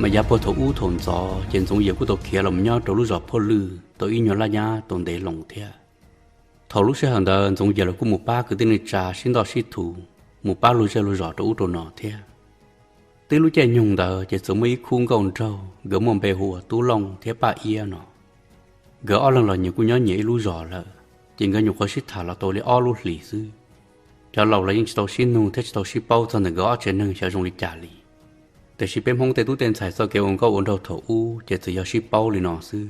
Mas yav puag thaum ub thaum ntxov ces Ntxoov Yias kuj tau khiav los nyob rau lub zos Phoj Lwj tau ib nyuag laj nyab tau ntev loo thiab. Thaum lub sij hawm ntawd Ntxoov Yias los kuj mus pab kwv tij neej tsa sib ntoj sib thuv, mus pab luag zej luag zos rau ub rau no thiab. Twb lub caij nyoog ntawd ces txawm muaj ib khub nkauj nraug, nkawd muaj npe hu ua Tub Looj thiab Paj Iab no. Nkawd ob leeg los nyias kuj nyob nyias ib lub zos lawm, ces nkawd nyuam qhuav sib tham los tau li ob lub hlis xwb. Cov laus los yeej tsis tau sib nug thiab tsis tau sib paub txog ntawm nkawd ob tsev neeg xyov zoo li cas li. Tiam sis peb Hmoob tej tub tej ntxhais txoj kev ua nkauj ua nraug thaum ub ces txawm yog sib paub li no xwb,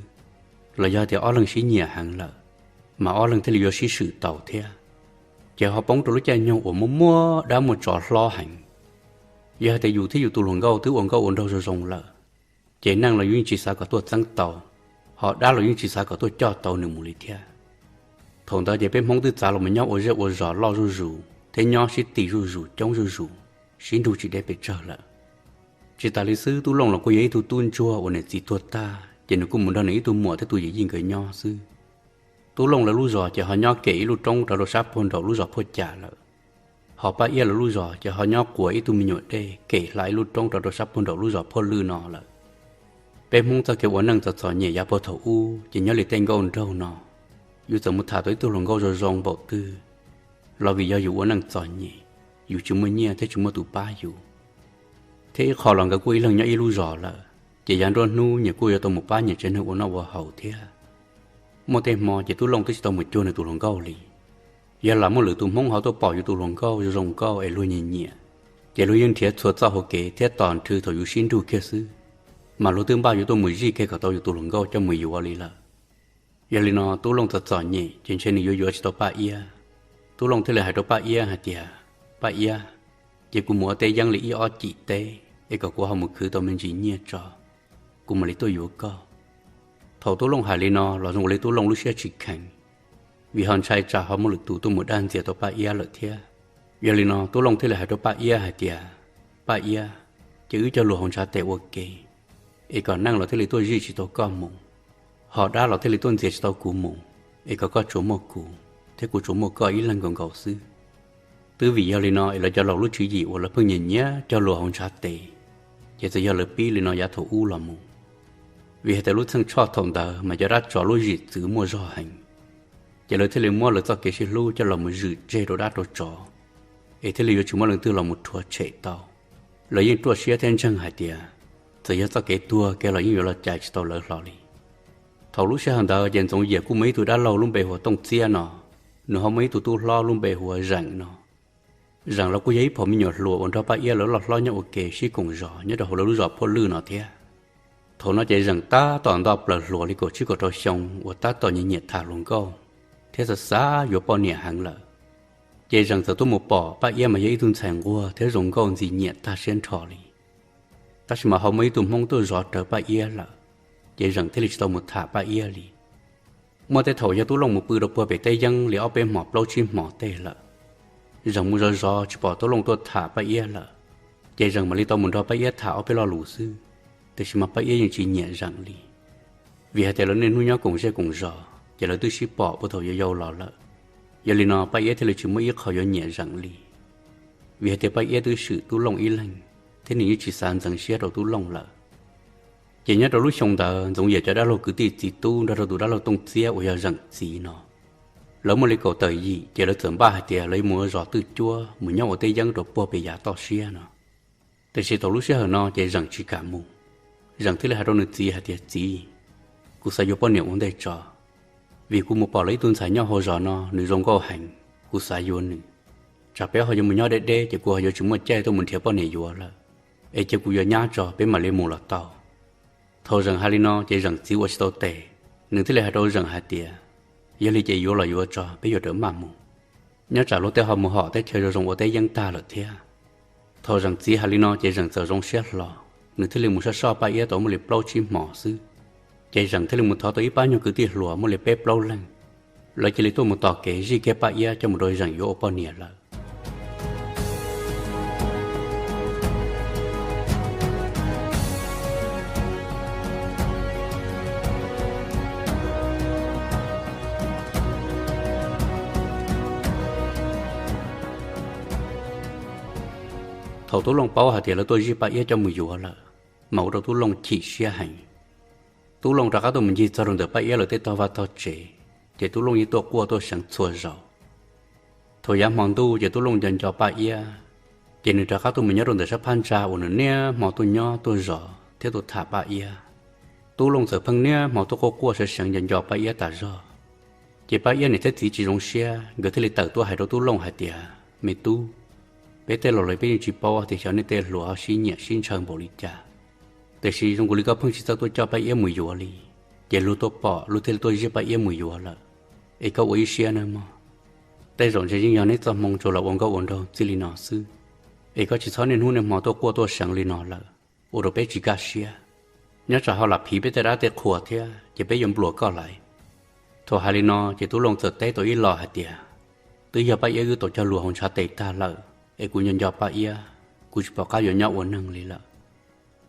los yog tias ob leeg sib nyiam heev lawm, mas ob leeg thiaj li yuav sib swm tau thiab. Ces ho poob rau lub caij nyoog uas muaj muaj dab muaj tsov hlob heev. Yog hais tias yus thiab yus tus hluas nkauj twb ua nkauj ua nraug zoo zoo lawm, ces neeg los yeej tsis xav kom tuaj txeeb tau, ho dab los yeej tsis xav kom tuaj coj tau nws mus li thiab. Thaum ntawd ces peb Hmoob twb txav los mus nyob ua zej ua zos loj zuj zus thiab nyob sib tim zuj zus coob zuj zus, sib nrug tsis deb pes tsawg lawm. Tsis tas li xwb, Tub Looj los kuj yog ib tug tub ntsuag uas niam txiv tuag tag, ces nws kuj mus nrog nws ib tug muam thiab tus yawm yij nkawd nyob xwb. Tub Looj lawv lub zos ces ho nyob kem ib lub roob rau rau sab puag nraum lub zos Phoj Cas lawm. Ho Paj Iab lawv lub zos ces ho nyob quas ib tug me nyuam dej kem hla ib lub roob rau rau sab puag nraum lub zos Phoj Lwj no lawm. Peb Hmoob txoj kev ua neej txom txom nyem yav puag thaum ub ces nyob li tej nkauj nraug no, yus txawm mus tham tau ib tug hluas nkauj zoo zoo npaum twg los vim yog yus ua neej txom nyem, yus tsis muaj nyiaj thiab tsis muaj tus pab yus. Thiab ib qho los nkawd kuj ib leeg nyob ib lub zos lawm, ces yav nruab hnub nyias kuj yuav tau mus pab nyias tsev neeg ua noj ua haus thiab. Muaj tej hmo ces Tub Looj twb tsis tau mus cuag nws tus hluas nkauj li. Yog lam muaj lwm tus Hmoob ho tuaj pom yus tus hluas nkauj zoo zoo nkauj es luag nyiam nyiam, ces luag yeej nrhiav txhua txoj hauv kev thiab tos nrhw thaum yus sib nrug kiag xwb, mas luag twb npaj yuav tuaj mus zij kiag kom tau yus tus hluas nkauj coj mus yuav li lawm. Yog li no Tub Looj txom txom nyem ces ntshe nws yuav yuav tsis tau Paj Iab. Tub Looj thiaj li hais rau Paj Iab hais tias, Paj Iab, cia kuv mus ua teb yeeb li ib ob cim teb es kom kuv ho mus khwv tau me ntsis nyiaj tso, kuv mam li tuaj yuav koj. Thaum Tub Looj hais li no los zoo ua li Tub Looj lub siab tsis kheev, vim ho ntshai tsam ho muaj lwm tus tuaj mus dag ntxias tau Paj Iab lawm thiab. Yog li no Tub Looj thiaj li hais rau Paj Iab hais tias, Paj Iab, cia wb cog lus hauv ntshav tes ua ke, es kom neeg los thiaj li tuaj zij tsis tau koj mus, ho dab los thiaj li tuaj ntxias tsis tau kuv mus, es kom koj tsuas muaj kuv thiab kuv tsuas muaj koj ib leeg nkaus nkaus xwb. Twb vim yog li no es lawv cov laus lub tswv yim uas lawv pheej nyiam nyiam cog lus hauv ntshav tes, ces txawm yog lawv pib li no yav thaum ub los mus. Vim hais tias lub txheej tshoj thaum ntawd mas cov dab tsov lub zim txwv muaj zog heev, ces lawv thiaj li muab lawv txoj kev sib hlub coj los mus zwm tseg rau dab rau tsov, es thiaj li yuav tsis muaj leej twg los mus rhuav tshem tau. Lawv yeej ruaj siab thiab ntseeg hais tias, txawm yog txoj kev tuag kiag los yeej yuav los cais tsis tau lawv hlo li. Thaum lub sij hawm ntawd ces Ntxoov Yias kuj muaj ib tug dab laug lub npe hu ua Tooj Txiab no, nws ho muaj ib tug tub hlob lub npe hu ua Zeem no. Zeem los kuj yog ib phaum me nyuam hluas uas nrog Paj Iab lawv loj hlob nyob ua ke sib koom zos nyob rau hauv lawv lub zos Phoj Lwj no thiab. Thaum no ces Zeem tab tom nto plaws hluas li kaum tsib kaum rau xyoo uas tab tom nyiam nyiam tham hluas nkauj thiab xav xav yuav poj niam heev lawm. Ces Zeem txawm tuaj mus pom Paj Iab mas yog ib tug ntxhais nquag thiab zoo nkauj ntxim nyiam tag siab nrho li. Tab sis mas ho muaj ib tug Hmoob tuaj zov rawv Paj Iab lawm, ces Zeem thiaj li tsis tau mus tham Paj Iab li. Muaj tej thaum yog Tub Looj mus pw rau puag pem teb yeeb li ob peb hmos plaub tsib hmos tej lawm, Zeem mus zov zov tsis pom Tub Looj tuaj tham Paj Iab lawm, ces Zeem mam li tau mus nrog Paj Iab tham ob peb lo lus xwb, tiam sis mas Paj Iab yeej tsis nyiam Zeem li. Vim hais tias lawv niaj hnub nyob koom zej koom zos ces lawv twb sib pom puag thaum yau yau los lawm. Yog li no Paj Iab thiaj li tsis muaj ib qho yuav nyiam Zeem li, vim hais tias Paj Iab twb swm Tub Looj ib leeg, thiab nws yeej tsis xav ntxeev siab rau Tub Looj lawm. Ces nyob rau lub xyoo ntawd Ntxoov Yias cov dab laug kwv tij txiv tub nrog rau tus dab laug Tooj Txiab uas yog Zeem txiv no, lawv muaj li kaum tawm yim ces lawv txawm npaj hais tias lawv yuav mus ua zos twj cuab mus nyob ua teb yeeb rau puag pem yav toj siab no. Tiam sis thaum lub sij hawm no ces Zeem tsis kam mus. Zeem thiaj li hais rau nws txiv hais tias, Txiv, kuv xav yuav poj niam ua ntej tso, vim kuv mus pom lawv ib tug ntxhais nyob hauv zos no nws zoo nkauj heev, kuv xav yuav nws. Tsam peb ho yuav mus nyob deb deb ces kuv ho yuav tsis muaj caij tuaj mus nrhiav poj niam yuav lawm, es cia kuv yuav nyab tso peb mam li mus los tau. Thaum Zeem hais li no ces Zeem txiv ua tsis tau tes, nws thiaj li hais rau Zeem hais tias, Yog li ces yuav los yuav tso peb yuav rawm maj mus, nyob tsam luag tej ho mus hom teb chaws zoo zoo ua teb yeeb tag lawm thiab. Thaum Zeem txiv hais li no ces Zeem txawm zoo siab hlo, nws thiaj li mus soj soj Paj Iab tau muaj li plaub tsib hmos xwb. Ces Zeem thiaj li mus thov tau ib pab nyuag kwv tij hluas muaj li peb plaub leeg, lawv cia li tuaj mus tos kev zij kiag Paj Iab coj mus rau Zeem yuav ua poj niam lawm. Thaum Tub Looj paub hais tias lawv tuaj zij Paj Iab coj mus yuav lawm, mas ua rau Tub Looj chim siab heev. Tub Looj rov qab tuaj mus ncig txog rau ntawm Paj Iab lawv tej tog vaj tog tsev, ces Tub Looj yeej tuaj quaj tuaj seev txhua zaus. Thaum yav hmo ntuj ces Tub Looj nco nco Paj Iab, ces nws rov qab tuaj mus nyob rau ntawm sab phab ntsa uas nws niaj hmo tuaj nyob tuaj zov thiab tuaj tham Paj Iab. Tub Looj txawm pheej niaj hmo tuaj quaj quaj seev seev nco nco Paj Iab tas zog. Ces Paj Iab niam thiab txiv tsis zoo siab, nkawd thiaj li tawm tuaj hais rau Tub Looj hais tias, Me tub, peb tej laus los peb yeej tsis paub tias xyov nej tej hluas sib nyiam sib ntshaw npaum li cas, tiam sis zoo nkaus li koj pheej tsis txawj tuaj coj Paj Iab mus yuav li, ces luag tuaj pom luag thiaj li tuaj ziab Paj Iab mus yuav lawm. Es koj ua ib siab nawb mog, tej zaum ntshe yeej yog neb txoj hmoo tsuas los ua nkauj ua nraug txij li no xwb, es koj tsis txhob niaj hnub niaj hmo tuaj quaj tuaj seev li no lawm, ua rau peb tsis kaj siab. Nyob tsam ho lam phiv peb tej dab tej qhua thiab ces peb yuav npluam koj lawm. Thaum hais li no ces Tub Looj txawm teb tau ib los hais tias, Twb yog Paj Iab wb tau cog lus hauv ntshav tes tag lawm, es kuv nco nco Paj Iab, kuv tsis pom qab yuav nyob ua neeg li lawm.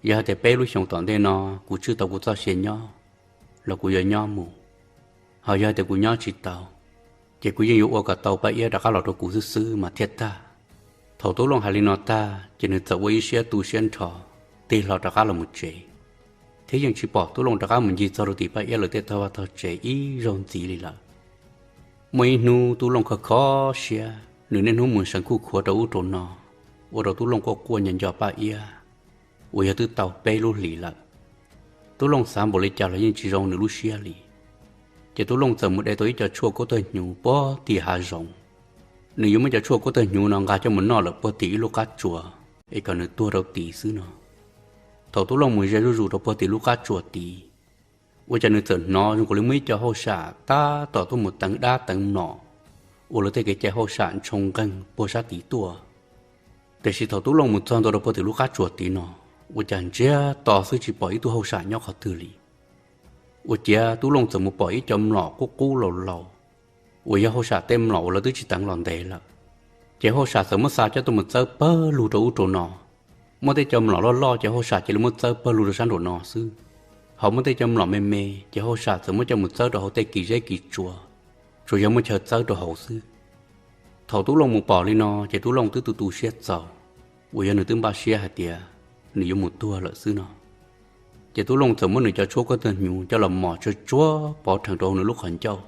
Yog hais tias peb lub xyoos tom ntej no kuv tswj tau kuv txoj sia nyob los kuv yuav nyob mus, ho yog hais tias kuv nyob tsis tau, ces kuv yeej yuav ua kom tau Paj Iab rov qab los rau kuv xwb xwb mas thiaj tag. Thaum Tub Looj hais li no tag ces nws txawm ua ib siab tu siab nrho, tig hlo rov qab los mus tsev, thiab yeej tsis pom Tub Looj rov qab mus ncig txog rau tim Paj Iab lawv tej tog vaj tog tsev ib zaug ntxiv li lawm. Muaj ib hnub Tub Looj kho kho siab, nws niaj hnub mus seev khuj khuav rau ub rau no, ua rau Tub Looj quaj quaj nco nco Paj Iab, uas yog twb tau peb lub hlis lawm. Tub Looj xav npaum li cas los yeej tsis zoo nws lub siab li. Ces Tub Looj txawm mus de tau ib co tshuaj kuab tawg hnyuv puag tim hav zoov. Nws yuav muab cov tshuaj kuab tawg hnyuv no nqa coj mus noj lawm puag tim ib lub qab tsuas, es kom nws tuag rau tid xwb no. Thaum Tub Looj mus ze zuj zus rau puag tim lub qab tsuas tid, ua cas nws txawm hnov zoo nkaus li muaj ib co hauj sam tab tom tuaj mus teev dab teev mlom, ua lawv tej kev cai hauj sam ntshoo nqeeg puag sab tid tuaj. Tiam sis thaum Tub Looj mus txog ntua rau puag tim lub qab tsuas tid no, ua cas ntsiag to xwb tsis pom ib tug hauj sam nyob qhov twg li. Ua ciav Tub Looj txawm mus pom ib co mlom qub qub laus laus, uas yog hauj sam tej mlom uas lawv twb tsis teev los ntev lawm. Ces hauj sam txawm muab xa coj tuaj mus txawb pawg lug rau ub rau no. Muaj tej co mlom loj loj ces hauj sam cia li muab txawb pawg lug rau sab nraum no xwb, ho muaj tej co mlom me me ces hauj sam txawm muab coj mus txawb rau hauv tej kis zeb kis tsua, tsuas yog muaj chaw txawb rau hauv xwb. Thaum Tub Looj mus pom li no ces Tub Looj twb tu tu siab txaus, uas yog nws twb npaj siab hais tias nws yuav mus tuag lawm xwb no. Ces Tub Looj txawm muab nws cov tshuaj kuab tawg hnyuv coj los mos tsuag tsuag pov rhees rau hauv nws lub qhov ncauj,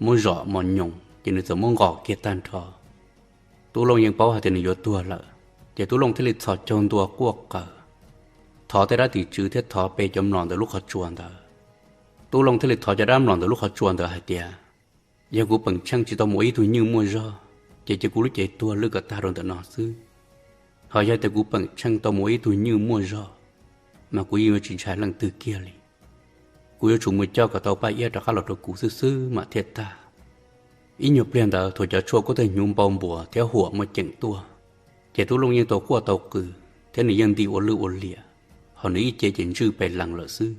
muab zom mos nyoos ces nws txawm muab nqos kiag tag nrho. Tub Looj yeej paub hais tias nws yuav tuag lawm, ces Tub Looj thiaj li txhos caug ntua quaj qaws, thov tej dab tim tswv thiab thov pe cov mlom ntawm lub qhov tsua ntawd. Tub Looj thiaj li thov cov dab mlom ntawm lub qhov tsua ntawd hais tias, Yog kuv peem tsheej tsis tau mus ua ib tug nywj muaj zog, ces cia kuv lub cev tuag lwj kom tag rau ntawm no xwb. Ho yog tias kuv peem tsheej tau mus ua ib tug nywj muaj zog, mas kuv yeej yuav tsis ntshai leej twg kiag li. Kuv yuav tsum mus coj kom tau Paj Iab rov qab los rau kuv xwb xwb mam thiaj tag. Ib nyuag pliag ntawd thaum cov tshuaj kuab tawg hnyuv npau npuas thiab huam muaj ceem tuaj, ces Tub Looj yeej tau quaj tau qw, thiab nws yeej nti ua lwj ua liam, ho nws ib ce ces ntswj pes lees lawm xwb.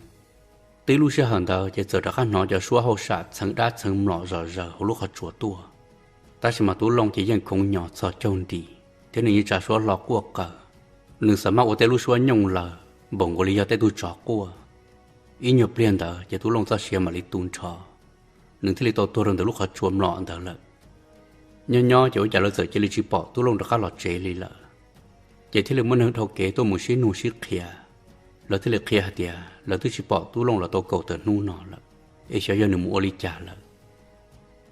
Tib lub sij hawm ntawd ces txawm rov qab hnov cov suab hauj sam txheev dab txheev mlom zom zaws hauv lub qhov tsua tuaj. Tab sis mas Tub Looj ces yeej khoov nyos txhos caug nris, thiab nws yeej tsa suab hlo quaj qaws. Nws xav maj ua tej lub suab nyooj laws npaum nkaus li yog tej tug tsov quaj. Ib nyuag pliag ntawd ces Tub Looj txoj sia mam li tu nrho, nws thiaj li tau tuag rau ntawm lub qhov tsua mlom ntawd lawm. Nyob nyob ces ua cas lawv txawm cia li tsis pom Tub Looj rov qab los tsev li lawm. Ces thiaj li muaj neeg dhau kev tuaj mus sib nug sib qhia, lawv thiaj li qhia hais tias lawv twb tsis pom Tub Looj los tau kaum tawm hnub no lawm, es xyov yog nws mus ua li cas lawm.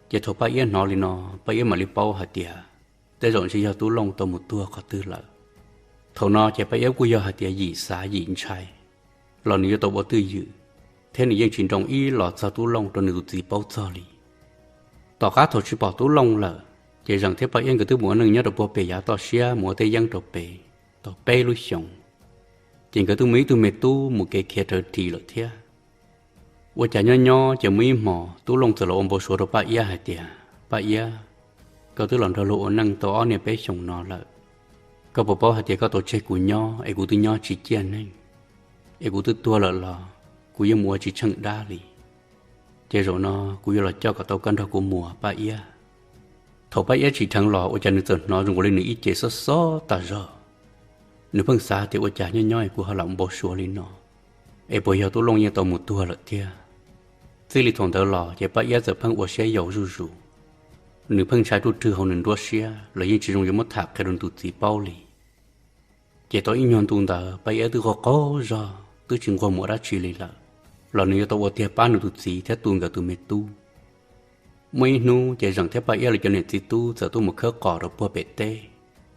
Ces thaum Paj Iab hnov li no, Paj Iab mam li paub hais tias tej zaum ntshe yog Tub Looj tau mus tuag qhov twg lawm. Thaum no ces Paj Iab kuj yog hais tias yim xav yim ntshai los nws yuav tau ua twj ywm, thiab nws yeej tsis nroo ib los txog Tub Looj rau nws tus txiv paub txog li. Tom qab thaum tsis pom Tub Looj lawm, ces Zeem thiab Paj Iab nkawd twb mus ua neej nyob rau puag pem yav toj siab mus ua tej yeeb rau pem tau peb lub xyoos, ces nkawd twb muaj ib tug me tub mus kev khiav raws ris lawm thiab. Ua cas nyob nyob ces muaj ib hmos Tub Looj txawm los ua npau suav rau Paj Iab hais tias, Paj Iab, koj twb los nrog luag ua neej tau ob niaj peb xyoos no lawm, koj puas paub hais tias koj tau tseg kuv nyob es kuv twb nyob tsis ciaj neeg, es kuv twb tuag lawm los kuv yeej mus ua tsis tsheej dab li. Ces zaum no kuv yuav los coj kom tau koj nrog kuv mus, Paj Iab. Thaum Paj Iab tsim dheev los ua cas nws txawm hnov zoo nkaus li nws ib ce xob xob tas zog. Nws pheej xav tias ua cas nyob nyob es kuv ho lam npau suav li no, es puas yog Tub Looj yeej tau mus tuag lawm tiag. Txij li thaum ntawd los ces Paj Iab txawm pheej ua siab yau zuj zus. Nws pheej ntshai ruaj rwg hauv nws nruab siab los yeej tsis zoo yuav muab tham qhia rau nws tus txiv paub li. Ces tau ib nyuag ntu ntawd Paj Iab twb qaug qaug zog twb tsis nquag mus ua dab tsi li lawm, los nws yuav tau ua tiag pab nws tus txiv thiab tu nkawd tus me tub. Muaj ib hnub ces Zeem thiab Paj Iab lawv cov niam txiv tub txawm tuaj mus khawb qos rau puag pem teb,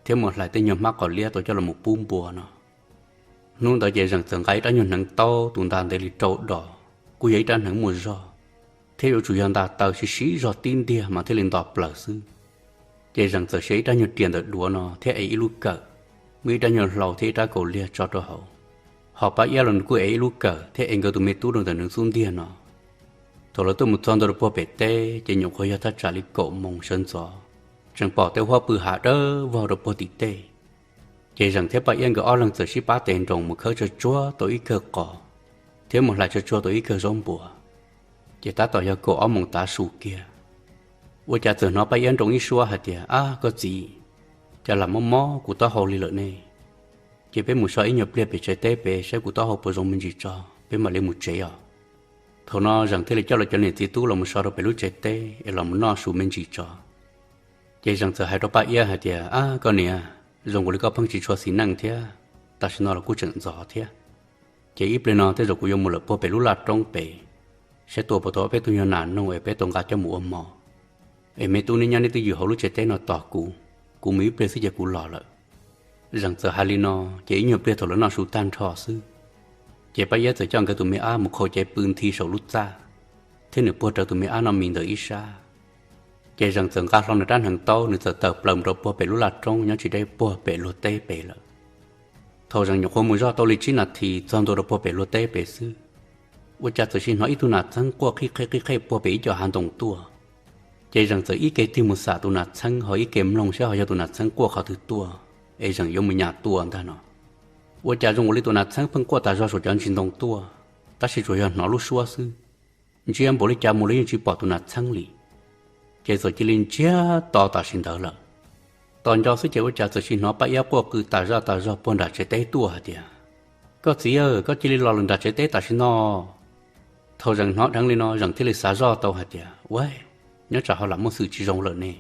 thiab mus hlais tej nyuag hmab qos liab tau coj los pub npua no. Hnub ntawd ces Zeem txawm nqa ib rab nyuag hneev taub tus nta ntev li rau dos, kuj yog ib rab hneev muaj zog, thiab yuav tsum yog nta taw siv siv zog tib ntiag mas thiaj li nto plaws xwb. Ces Zeem txawm siv ib rab nyuag riam ntawm duav no thiab ev ib lub kawm, muaj ib rab nyuag hlau thiab ib rab kaus liag tso rau hauv. Ho Paj Iab los nws kuj ev ib lub kawm thiab ev nkawd tus me tub rau ntawm nws xub ntiag no. Thaum lawv tuaj mus txog ntua rau puag pem teb ces nyuam qhuav yog thaj tsam li kaum moos sawv ntxov, tseem pom tej huab pw hav dawb vog rau puag tim tej. Ces Zeem thiab Paj Iab nkawd ob leeg txawm sib pab tes nroos mus khawb tsuag tsuag tau ib kawm qos, thiab mus hlais tsuag tsuag tau ib kawm zaub npua. Ces tab tom yog kaum ob moos tav su kiag, ua cas txawm hnov Paj Iab nroo ib suab hais tias, Ab koj txiv, cas lam mob mob kuv taub hau li lawm ne. Ces peb mus so ib nyuag pliag pem tsev teb pem saib kuv taub hau puas zoo me ntsis tso, peb mam li mus tsev os. Thaum no Zeem thiaj li coj lawv cov niam txiv tub los mus so rau pem lub tsev teb es los mus noj su me ntsis tso. Ces Zeem txawm hais rau Paj Iab hais tias, Ab koj niam, zoo nkaus li koj pheej tsis tshua xis neej thiab, tam sim no los kuj tseem ntxov thiab. Ces ib pliag no tej zaum kuv yuav mus lawm puag pem lub laj roob pem, saib tua puas tau ob peb tug nyuag nas noog es peb tau nqa coj mus ua mov. Es me tub neb nyob neb twj ywm hauv lub tsev teb no tos kuv, kuv mus ib pliag xwb ces kuv los lawm. Zeem txawm hais li no ces ib nyuag pliag thaum lawv noj su tag nrho xwb, ces Paj Iab txawm coj nkawd tus me ab mus qhaus cev pw nthi saum lub txaj, thiab nws puag rawv tus me ab noj mis ntawm ib sab. Ces Zeem txawm nqa hlo nws rab hneev taub, nws txawm tawm plaws mus rau puag pem lub laj roob nyob tsis deb puag pem luag teb pem lawm. Thaum Zeem nyuam qhuav mus zoj tau li tsib nas this txog ntua rau puag pem luag teb pem xwb, ua cas txawm sis hnov ib tug nas txheeb quaj qhib qhej qhib qhej puag pem ib co hav ntoo tuaj. Ces Zeem txawm ib ke tig mus xam tus nas txheeb, ho ib ke mloog saib ho yog tus nas txheeb quaj qhov twg tuaj, es Zeem yuav mus nyas tua ntag no. Ua cas zoo nkaus li tus nas txheeb pheej quaj tas zog saum cov ntsis ntoo tuaj, tab sis tsuas yog hnov lub suab xwb, ntsia npaum li cas mus los yeej tsis pom tus nas txheeb li. Ces txawm cia li ntsiag to tam sim ntawd lawm. Tos nco xwb ces ua cas txawm sis hnov Paj Iab quaj qw tas zaj tas zog puag nram tsev teb tuaj hais tias, Koj txiv aw, koj cia li los lawm nram tsev teb tam sim no. Thaum Zeem hnov dheev li no Zeem thiaj li xav zoj tau hais tias, Ua, nyob tsam ho lam muaj xwm tsis zoo lawm ne.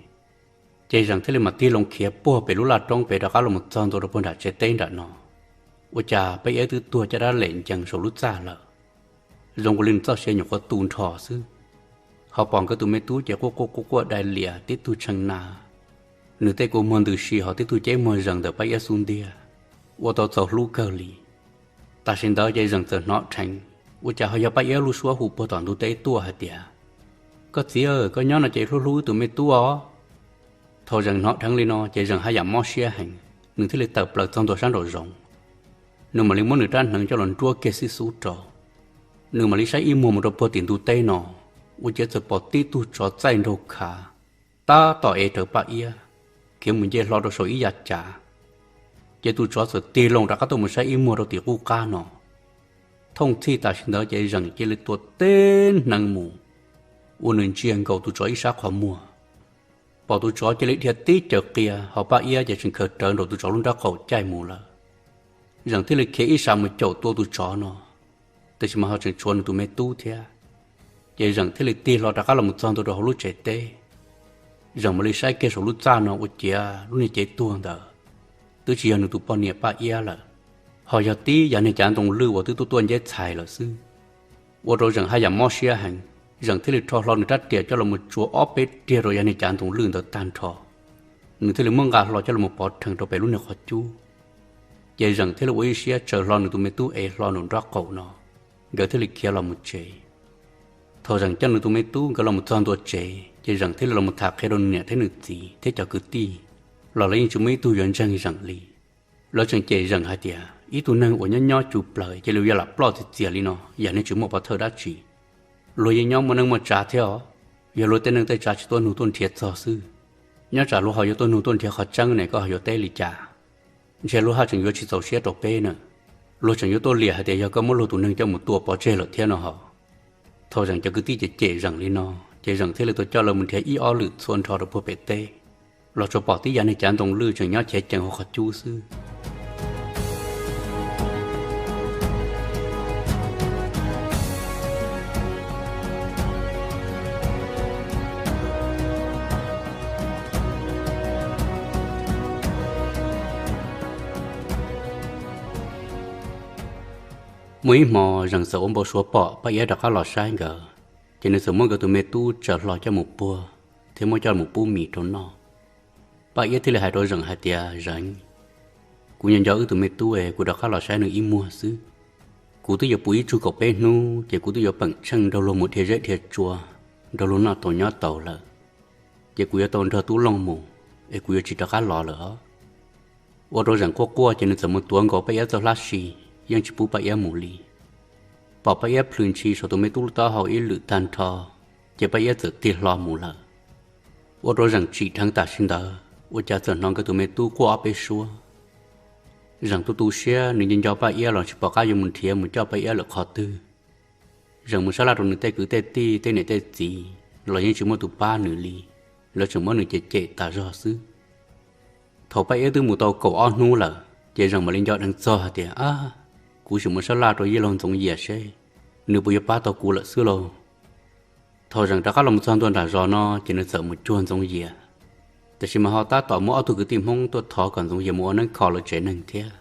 Ces Zeem thiaj li mam tig loo khiav puag pem lub laj roob pem rov qab los txog ntua rau puag nram tsev teb nram no, ua cas Paj Iab twb tuag caj dab lem ncees saum lub txaj lawm. Zoo nkaus li nws txoj sia nyuam qhuav tu nrho xwb. Ho pom nkawd tus me tub ces quaj quaj quaj quaj dai lias tib tug tshee na, nws tej kua muag ntws si ho tib tug ceb muag zees ntawm Paj Iab xub ntiag, ua tau txaus hlub kawg li. Tam sim ntawd ces Zeem txawm hnov dheev, ua cas ho yog Paj Iab lub suab hu puag tom ntug teb tuaj hais tias, Koj txiv aw, koj nyob no ces hlub hlub wb tus me tub os. Thaum Zeem hnov dheev li no ces Zeem haj yam mob siab heev, nws thiaj li tawm plaws txog ntua sab nraum zoov. Nws mam li muab nws rab hneev coj los nruab kiag xib xub rau. Nws mam li saib ib muag mus rau puag tim ntug teb no, ua ciav txawm pom tib tug tsov txaij nraug khav tab tom ev rawv Paj Iab khiav mus nce hlo rau saum ib yav cav. Ces tus tsov txawm tig loo rov qab tuaj mus saib ib muag rau tim qub qab no. Thooj txhij tam sim ntawd ces Zeem cia li tua teb hneev mus, ua nws ntsia nkaus tus tsov ib sab qhov muag. Pom tus tsov cia li dhia tib caws qia, ho Paj Iab ces tseem khaws rawv nraum tus tsov lub nrab qaum caij mus lawm. Zeem thiaj li khiav ib sab mus caum tua tus tsov no, tiam sis mas ho tseem tshuav nws tus me tub thiab. Ces Zeem thiaj li tig hlo rov qab los mus txog ntua rau hauv lub tsev teb. Zeem mam li saib kiag saum lub txaj no ua ciav lub niag cev tuag ntawd twb tsis yog nws tus poj niam Paj Iab lawm, ho yog tib yav niag cav ntoo lwj uas twb tuaj tuaj nceb txhais lawm xwb. Ua rau Zeem haj yam mob siab heev, Zeem thiaj li rho hlo nws rab riam coj los mus tsuav ob peb riag rau yav niag cav ntoo lwj ntawd tag nrho. Nws thiaj li muab nqa hlo coj los pov rhees rau pem lub niag qhov cub. Ces Zeem thiaj li ua ib siab tsaws hlo nws tus me tub ev hlo nraum nraub qaum no, nkawd thiaj li khiav los mus tsev. Thaum Zeem coj nws tus me tub nkawd los mus txog ntua tsev ces Zeem thiaj li los mus tham qhia rau nws niam thiab nws txiv thiab cov kwv tij, los lawv yeej tsis muaj ib tug yuav ntseeg Zeem li. Lawv tseem cem Zeem hais tias, Ib tug neeg uas nyob nyob cuj plaws cia li yuav lam ploj txias txias li no, yam nej tsis muaj pov thawj dab tsi. Luag yeej nyob muaj neej muaj tsav thiab os, yog luag tej neej tej tsav tsis tuaj nug tuaj nrhiav txog xwb. Nyob tsam luag ho yuav tuaj nug tuaj nrhiav qhov tseeb ne, koj ho yuav teb li cas? Ntshe luag haj tseem yuav tsis txaus siab rau peb na. Luag tseem yuav tuaj liam hais tias yog koj muab luag tus neeg coj mus tua pov tseg lawm thiab no ho. Thaum Zeem cov kwv tij cem cem Zeem li no, ces Zeem thiaj li tau coj lawv mus nrhiav ib ob lwm txhua nrho rau puag pem teb, los tsuas pom tib yav niag cav ntoo lwj tseem nyob chev cees hauv qhov cub xwb. Muaj ib hmo Zeem txawm ua npau suav pom Paj Iab rov qab los saib nkawd, ces nws txawm muab nkawd tus me tub tsaws hlo coj mus puag thiab muab coj mus pub mis rau noj. Paj Iab thiaj li hais rau Zeem hais tias, Zeem, kuv nco nco wb tus me tub es kuv rov qab los saib nws ib muag xwb. Kuv twb yuav pw ib tsug kaum peb hnub ces kuv twb yuav peem tsheej nrog luag mus dhia zeb dhia tsua, nrog luag noj tau nyob tau lawm. Ces kuv yuav tau nrog tub Looj mus, es kuv yuav tsis rov qab los lawm os. Ua rau Zeem quaj quaj ces nws txawm mus tuav nkaus Paj Iab txoj hlab si, yeej tsis pub Paj Iab mus li. Pom Paj Iab plhws ntshis saum tus me tub lub taub hau ib lwm tag nrho, ces Paj Iab txawm tig hlo mus lawm. Ua rau Zeem tsim dheev tam sim ntawd ua cas txawm hnov nkawd tus me tub quaj ob peb suab. Zeem tu tu siab, nws nco nco Paj Iab los tsis pom qab yuav mus nrhiav mus coj Paj Iab lawm qhov twg. Zeem mus sab laj rau nws tej kwv tej tij, tej niam tej txiv los yeej tsis muaj tus pab nws li, lawv tseem muab nws cem cem tas zog xwb. Thaum Paj Iab twb mus tau kaum ob hnub lawm ces Zeem mam li nco dheev txog hais tias, Ab, kuv sim mus sab laj rau Yij Laug Ntxoov Yias seb nws puas yuav pab tau kuv lawm xwb lauj. Thaum Zeem rov qab los mus txog ntua nram zos no ces nws txawm mus cuag Ntxoov Yias, tiam sis mas ho tab tom muaj ob tug kwv tij Hmoob tuaj thov kom Ntxoov Yias mus ua neeb kho lawv tsev neeg thiab.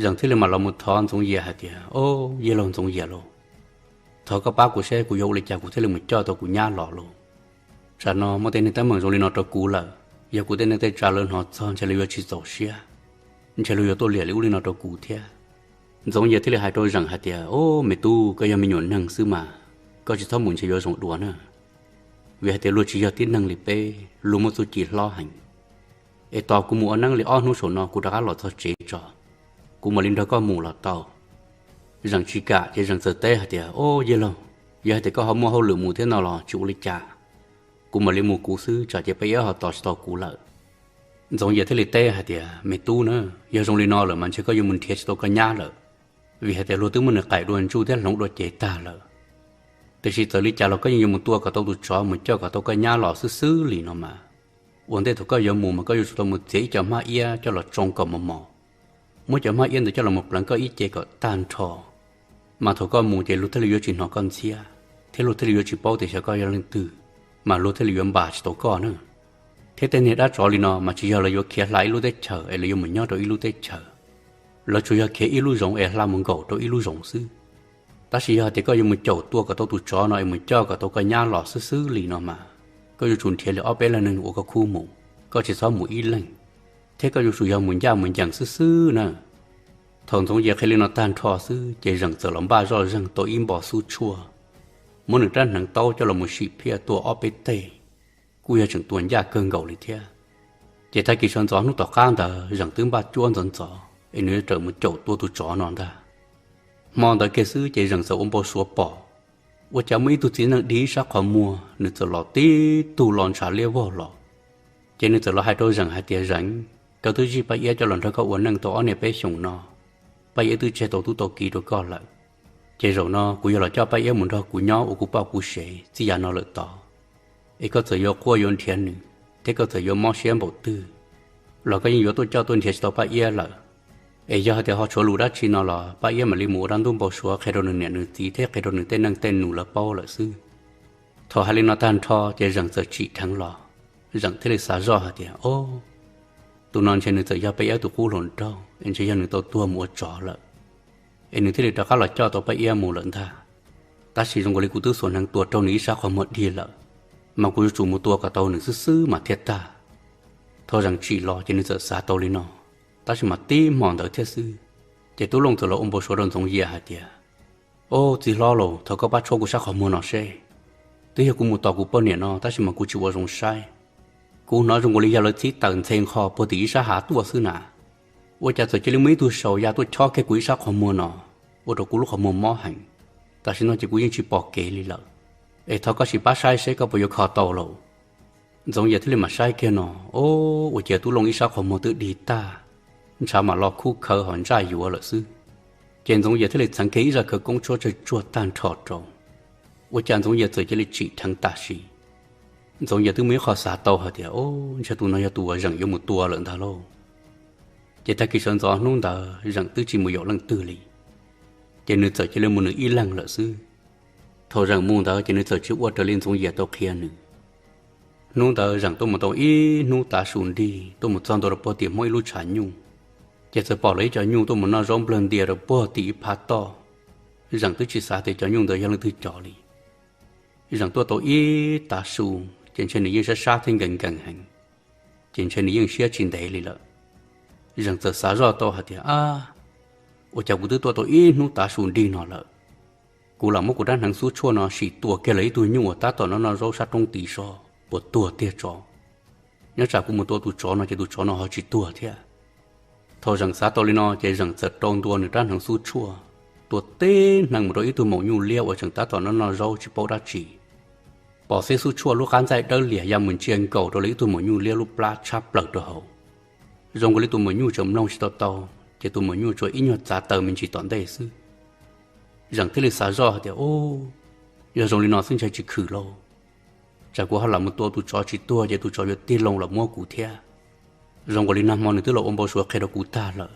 Zeem thiaj li mam los mus thov Ntxoov Yias hais tias, Au, Yij Laug Ntxoov Yias lauj, thov koj pab kuv seb kuv yuav ua li cas kuv thiaj li mus coj tau kuv nyab los lauj. Tsam no muaj tej neeg teeb meem zoo li no rau kuv lawm, yog kuv tej neej tej tsav lawv hnov txog ntshe lawv yuav tsis txaus siab, ntshe lawv yuav tuaj liam li ub li no rau kuv thiab. Ntxoov Yias thiaj li hais rau Zeem hais tias, Au, me tub, koj yog me nyuam neeg xwb mas, koj tsis txhob mus ntshe yuav zoo dua na. Vim hais tias luag tsis yog tib neeg li peb, luag muaj txuj ci hlob heev. Es tos kuv mus ua neeb li ob hnub saum no kuv rov qab los txog tsev tso, kuv mam li nrog koj mus los tau. Zeem tsis kam ces Zeem txawm teb hais tias, Au, Yij Laug, yog hais tias koj ho muaj hauj lwm mus thiab no los tsis ua li cas, kuv mam li mus kuv xwb, tsam ces Paj Iab ho tos tsis tau kuv lawm. Ntxoov Yias thiaj li teb hais tias, Me tub na, yog zoo li no lawm mas ntshe koj yuav mus nrhiav tsis tau koj nyab lawm, vim hais tias luag twb muab nws qaim dua ntsuj thiab hloov dua cev tag lawm. Tiam sis txawm li cas los koj yeej yuav mus tua kom tau tus tsov mus coj kom tau koj nyab los xwb xwb li no mas. Ua ntej thaum koj yuav mus mas koj yuav tsum tau mus txiav ib co hmab iab coj los tsoo kom mos mos, muab cov hmab iab ntawd coj los mus pleev koj ib ce kom tag nrho, mas thaum koj mus ces luag thiaj li yuav tsis hnov koj ntxhiab, thiab luag thiaj li yuav tsis paub tias xyov koj yog leej twg, mas luag thiaj li yuav npam tsis tau koj na. Thiab tej niag dab tsov li no mas tsis yog lawv yuav khiav hla ib lub teb chaws es lawv yuav mus nyob rau ib lub teb chaws. Lawv tsuas yog khiav ib lub zoov es hla mus nkaum rau ib lub zoov xwb. Tab sis yog hais tias koj yuav mus caum tua kom tau tus tsov no es mus coj kom tau koj nyab los xwb xwb li no mas, koj yuav tsum nrhiav li ob peb leeg neeg uas koj khub mus, koj tsis txhob mus ib leeg, thiab koj yuav tsum yog mus ncaj mus ncees xwb xwb na. Thaum Ntxoov Yias qhia li no tag nrho xwb ces Zeem txawm los npaj zoj zeeg tau ib npo xub tshuaj, muab nws rab hneev taub coj los mus sim phiaj tua ob peb teg, kuj yog tseem tua ncaj kawg nkaus li thiab. Ces tag kis sawv ntxov hnub tom qab ntawd Zeem twb npaj cuab ntxov ntxov es nws yuav rawm mus caum tua tus tsov no ntag. Hmo ntawd kiag xwb ces Zeem txawm ua npau suav pom, ua cas muaj ib tug txiv neej dig ib sab qhov muag, nws txawm los tib tug los ntshav liab vog los. Ces nws txawm los hais rau Zeem hais tias, Zeem, koj twb zij Paj Iab coj los nrog koj ua neej tau ob niag peb xyoos no, Paj Iab twb tseg tau tub tau ki rau koj lawm. Ces zaum no kuv yog los coj Paj Iab mus nrog kuv nyob ua kuv poj kuv sev txij yav no lawm tod. Es koj txawm yuav quaj yuav nrhiav nws, thiab koj txawm yuav mob siab npaum twg los koj yeej yuav tuaj coj tuaj nrhiav tsis tau Paj Iab lawm. Es yog hais tias ho tshuav lus dab tsi no los Paj Iab mam li mus ua dab ntub npau suav qhia rau nws niam nws txiv thiab qhia rau nws tej neej tej nus lawv paub lawm xwb. Thaum hais li no tag nrho ces Zeem txawm tsim dheev los, Zeem thiaj li xav zoj hais tias, Au, tus no ntshe nws txawm yog Paj Iab tus qub hluas nraug es ntshe yog nws tau tuag mus ua tsov lawm, es nws thiaj li rov qab los coj tau Paj Iab mus lawm ntag. Tab sis zoo nkaus li kuv twb xuas hneev tua raug nws ib sab qhov muag dig lawm, mas kuv yuav tsum mus tua kom tau nws xwb xwb mas thiaj tag. Thaum Zeem tsim los ces nws txawm xav tau li no, tab sis mas tib hmo ntawd thiab xwb, ces Tub Looj txawm los ua npau suav rau Ntxoov Yias hais tias, Au, txiv hlob lauj, thov koj pab tshuab kuv sab qhov muag no seb. Twb yog kuv mus tos kuv poj niam no tab sis mas kuv tsis ua zoo saib. Kuv hnov zoo nkaus li yog lawv txhib tawm ntxhe nqho puag tim ib sab hav tuaj xwb na. Ua cas txawm cia li muaj ib tug saus ya tuaj chob kiag kuv ib sab qhov muag no, ua rau kuv lub qhov muag mob heev. Tam sim no ces kuv yeej tsis pom kev li lawm. Es thov koj sim pab saib seb koj puas yuav kho tau lauj. Ntxoov Yias thiaj li mam saib kiag no, o, ua cas Tub Looj ib sab qhov muag twb dig tag, ntshav mam los khuj khawv ho ntsaj yuav lawm xwb. Ces Ntxoov Yias thiaj li txheev kiag ib zaj khawv koob tshuab tsawg tsuag tag nrho rau. Ua cas Ntxoov Yias txawm cia li tsim dheev tam sim. Ntxoov Yias twb muaj ib qho xav tau hais tias, o, ntshe tus no yog tus uas Zeem yuav mus tua lawm ntag lauj. Ces tag kis sawv ntxov hnub ntawd Zeem twb tsis mus yaum leej twg li, ces nws txawm cia li mus nws ib leeg lawm xwb. Thaum Zeem mus ntawd ces nws txawm tsis ua raws li Ntxoov Yias tau qhia nws. Hnub ntawd Zeem tuaj mus tau ib hnub tav su nrig, tuaj mus txog ntua rau puag tim Hmoob ib lub tshav nyuj. Ces txawm pom lawv ib co nyuj tuaj mus noj zaub nplawg ntia rau puag tim ib phab toj. Zeem twb tsis xav tias cov nyuj ntawd yog leej twg cov li. Zeem tuaj tau ib tav su, ces ntshe nws yeej sab sab thiab nkees nkees heev, ces ntshe nws yeej siab tsis ntev li lawm. Zeem txawm xav zoj tau hais tias, Ab, ua cas kuv twb tuaj tau ib hnub tav su nrig no lawm, kuv lam muab kuv rab hneev xub tshuaj no sim tua kiag lawv ib tug nyuj uas tab tom noj noj zaub sab roob tid seb puas tuag tiag tso. Nyob tsam kuv mus tua tus tsov no ces tus tsov no ho tsis tuag thiab. Thaum Zeem xav tau li no ces Zeem txawm rau ntua nws rab hneev xub tshuaj, tua tib hneev mus rau ib tug maum nyuj liab uas tseem tab tom noj noj zaub tsis paub dab tsi. Pom xib xub tshuaj lub qab ntxaij dawb lias ya mus ntsia nkaus rau lawv ib tug maum nyuj liab lub plab tshab plaws rau hauv. Zoo nkaus li tus maum nyuj tseem mloog tsis tau tau, ces tus maum nyuj tsuas ib nyuag txav taw me ntsis tom ntej xwb. Zeem thiaj li xav zoj hais tias, Yog zoo li no xwb ntshe tsis khwm lauj. Tsam kuv ho lam mus tua tus tsov tsis tuag ces tus tsov yuav tig loo los muab kuv thiab. Zoo nkaus li nag hmo nws twb los ua npau suav qhia rau kuv tag lawm,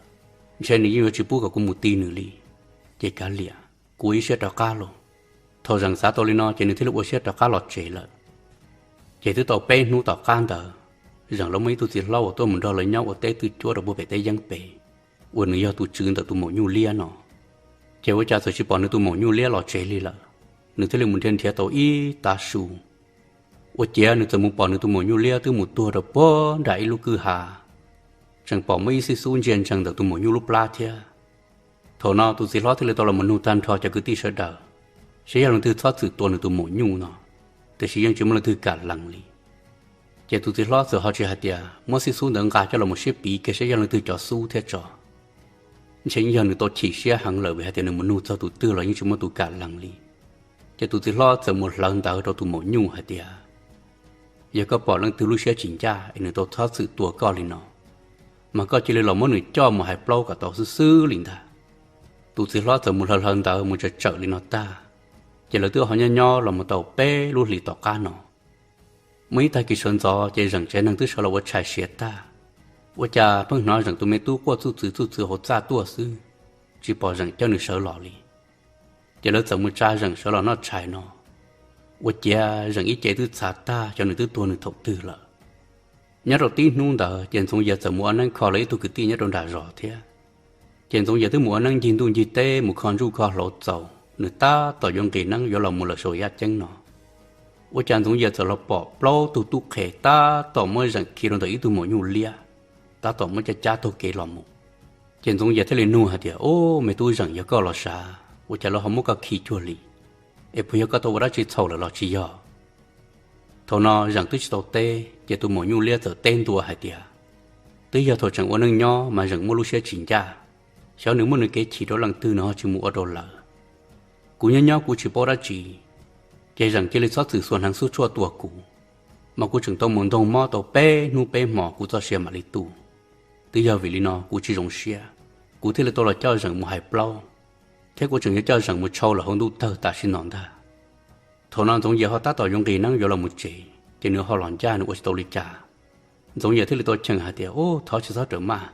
ntshe nws yeej yuav tsis pub kom kuv mus ti nws li. Ces kav liam, kuv ua ib siab rov qab los. Thaum Zeem xav tau li no ces nws thiaj li ua siab rov qab los tsev lawm. Ces twb tau peb hnub tom qab ntawd, Zeem lawv muaj ib tug txiv hlob uas tuaj mus nrog lawv nyob ua teb twj cuab rau puag pem teb yeeb pem, uas nws yog tus tswv ntawm tus maum nyuj liab no. Ces ua cas txawm tsis pom nws tus maum nyuj liab los tsev li lawm. Nws thiaj li mus nrhiav nrhiav tau ib tav su, ua ciav nws txawm mus pom nws tus maum nyuj liab twb mus tuag rau puag nram ib lub kwj ha, tseem pom muaj ib xib xub ntsia ntsees ntawm tus maum nyuj lub plab thiab. Thaum no tus txiv hlob thiaj li tau los mus nug tag nrho cov kwv tij sawv daws, saib yog leej twg txhob txwm tua nws tus maum nyuj no, tiam sis yeej tsis muaj leej twg kam lees li. Ces tus txiv hlob txawm ho tsis hais tias muab xib xub ntawd nqa coj los mus sib piv kiag saib yog leej twg cov xub thiab tso. Ntshe yeej yog nws tau chim siab heev lawm vim hais tias nws mus nug txog tus twg los yeej tsis muaj tus kam lees li. Ces tus txiv hlob txawm mus hlawv ntawv rau tus maum nyuj hais tias, Yog koj pom leej twg lub siab tsis ncaj es nws tau txhob txwm tua koj li no, mas koj cia li los muab nws coj mus hais plaub kom tau xwb xwb li ntag. Tus txiv hlob txawm mus hlawv hlawv ntawv mus tsawm tsawm li no tag, ces lawv twb ho nyob nyob los mus tau peb lub hlis tom qab no. Muaj ib tag kis sawv ntxov ces Zeem tsev neeg twb sawv los ua tshais siav tag, ua cas pheej hnov Zeem tus me tub quaj txuj txwv txuj txwv hauv txaj tuaj xwb, tsis pom Zeem coj nws sawv los li. Ces lawv txawm mus tsa Zeem sawv los noj tshais no, ua ciav Zeem ib ce twb txhav tag xyov nws twb tuag nws thaum twg lawm. Nyob rau tib hnub ntawd ces Ntxoov Yias txawm mus ua neeb kho lawv ib tug kwv tij nyob rau nram zos thiab. Ces Ntxoov Yias twb mus ua neeb ncig ntuj ncig teb mus kho ntsuj kho hlauv txaus, nws tab tom yuav nqis neeb yuav los mus lawm saum yaj ceeb no, ua cas Ntxoov Yias txawm los pom plaub tug tub qhe tab tom muab Zeem khi rau ntawm ib tug maum nyuj liab, tab tom muab cab cab taug kev los mus. Ces Ntxoov Yias thiaj li nug hais tias, Ub, me tub Zeem, yog koj los sav? Ua cas lawv ho muab koj khi cuag li? Es puas yog koj tau ua dab tsi txhaum lawm los tsis yog? Thaum no Zeem twb tsis tau teb, ces tus maum nyuj liab txawm teb ntua hais tias, Twb yog thaum tseem ua neej nyob mas Zeem muaj lub siab tsis ncaj, xyov nws muaj nws kev chim rau leej twg nws ho tsis mus ua rau lawv. Kuv nyob nyob kuv tsis paub dab tsi, ces Zeem cia li txhob txwm xuas hneev xub tshuaj tua kuv, mas kuv tseem tau mus ntoog mob tau peb hnub peb hmo kuv txoj sia mam li tu. Twb yog vim li no kuv tsis zoo siab, kuv thiaj li tau los coj Zeem mus hais plaub, thiab kuv tseem yuav coj Zeem mus tshau lawm hauv ntuj tawg tam sim no ntag. Thaum no Ntxoov Yias ho tab tom yuav nqis neeb yuav los mus tsev, ces nws ho los ncaj nws ua tsis tau li cas. Ntxoov Yias thiaj li tau cheem hais tias, Ub, thov tsis txhob rawm maj,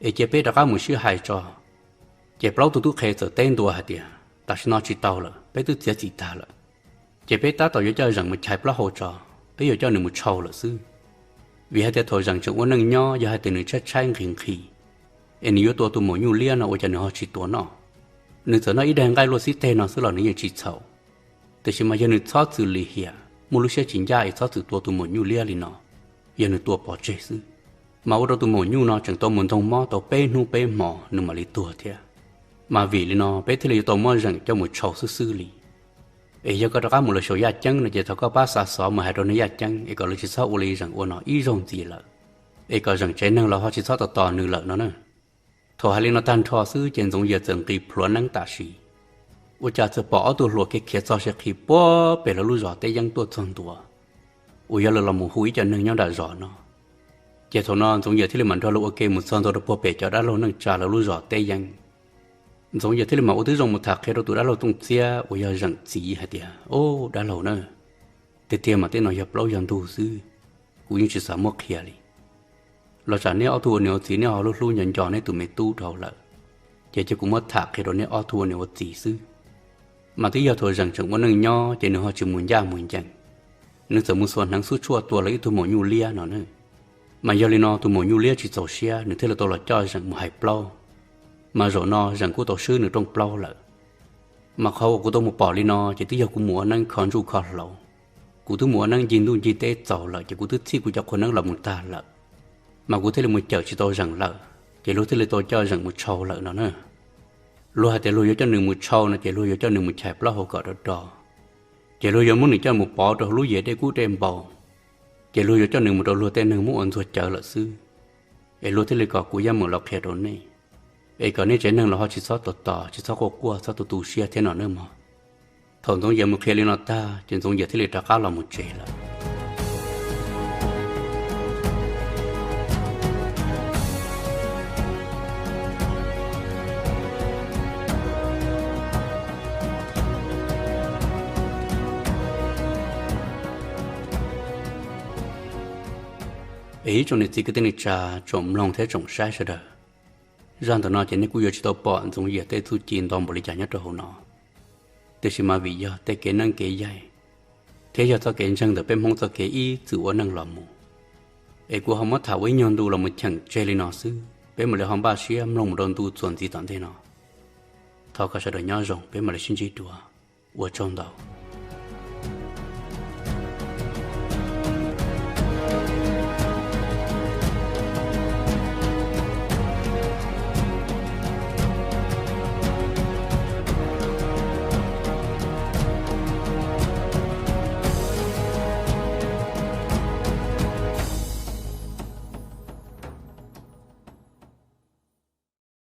es cia peb rov qab mus sib hais tso. Ces plaub tug tub qhe txawm teb ntua hais tias, Tam sim no tsis tau lawm, peb twb txiav txim tag lawm. Ces peb tab tom yuav coj Zeem mus chais plaub hau tso, peb yuav coj nws mus tshau lawm xwb. Vim hais tias thaum Zeem tseem ua neej nyob yog hais tias nws tshaib tshaib nqhis nqhis, es nws yuav tua tus maum nyuj liab no ua cas nws ho tsis tua noj. Nws txawm noj ib daig nqaij luaj xib teg no xwb los nws yeej tsis txhaum. Tiam sis mas yog nws txhob txwm lim hiam, muaj lub siab tsis ncaj es txhob txwm tua tus maum nyuj liab li no, yog nws tua pov tseg xwb, mas ua rau tus maum nyuj no tseem tau mus ntoog mob tau peb hnub peb hmo nws mam li tuag thiab. Mas vim li no peb thiaj li yuav tau muab Zeem coj mus tshau xwb xwb li. Es yog koj rov qab mus lawm saum yaj ceeb no ces thov koj pab xa xov mus hais rau neeg yaj ceeb es kom lawv tsis txhob ua li Zeem ua no ib zaug ntxiv lawm, es kom Zeem tsev neeg los ho tsis txhob tos tos nws lawm no na. Thaum hais li no tag nrho xwb ces Ntxoov Yias txawm nqis plhuav neeb tam sim, ua cas txawm pom ob tug hluas khiav khiav txog siav qhi puag pem lawv lub zos teb yeeb tuaj txog ntua, uas yog lawv los mus hu ib co neeg nyob nram zos no. Ces thaum no Ntxoov Yias thiaj li mam nrog lawv ua ke mus txog ntua rau puag pem cov dab laug neej tsa lawv lub zos teb yeeb. Ntxoov Yias thiaj li mam ua tib zoo mus tham qhia rau tus dab laug Tooj Txiab uas yog Zeem txiv hais tias, Ub, dab laug na, tiag tiag mas tej no yog plaub yog ntug xwb, kuv yeej tsis xav muab qhia li. Los tsam neb ob tug ua niam ua txiv neb ho hlub hlub nco nco neb tus me tub dhau lawm, ces cia kuv muab tham qhia rau neb ob tug ua niam ua txiv xwb. Mas twb yog thaum Zeem tseem ua neej nyob ces nws ho tsis mus ncaj mus ncees, nws txawm mus xuas hneev xub tshuaj tua lawv ib tug maum nyuj liab no na. Mas yog li no tus maum nyuj liab tsis txaus siab nws thiaj li tau los coj Zeem mus hais plaub. Mas zaum no Zeem kuj tau swb nws rooj plaub lawm. Mas qhov uas kuv tau mus pom li no ces twb yog kuv mus ua neeb kho ntsuj kho hlauv, kuv twb mus ua neeb ncig ntuj ncig teb txaus lawm ces kuv twb txhij kuv cov qhua neeb los mus tag lawm. Mas kuv thiaj li mus cawm tsis tau Zeem lawm, ces luag thiaj li tau coj Zeem mus tshau lawm no na. Luag hais tias luag yuav coj nws mus tshau no ces luag yuav coj nws mus chais plaub hau kom do do, ces luag yuav muab nws coj mus pov rau hauv lub yias dej kub dej npau, ces luag yuav coj nws mus rau luag tej neeg muab ua ntxuag cawv lawm xwb. Es luag thiaj li kom kuv yuav mus los qhia rau nej, es kom nej tsev neeg los ho tsis txhob tos tos, tsis txhob quaj quaj, txhob tu tu siab thiab no nawb mog. Thaum Ntxoov Yias mus qhia li no tag ces Ntxoov Yias thiaj li rov qab los mus tsev lawm. Es ib tsoom niam txiv kwv tij neej tsa, tsoom mloog thiab tsoom saib sawv daws, zaj ntawm no ces nej kuj yuav tsis tau pom Ntxoov Yias tej txuj ci ntau npaum li cas nyob rau hauv no. Tiam sis mas vim yog tej kev neeb kev yaig thiab yog txoj kev ntseeg ntawm peb Hmoob txoj kev ib txwm ua neej los mus, es kuv ho muab tham ua ib nyuag ntu los mus cheem tseg li no xwb, peb mam li ho npaj siab mloog mus rau ntu txuas ntxiv tom ntej no. Thov kom sawv daws nyob zoo, peb mam li sib ntsib dua. Ua tsaug ntau.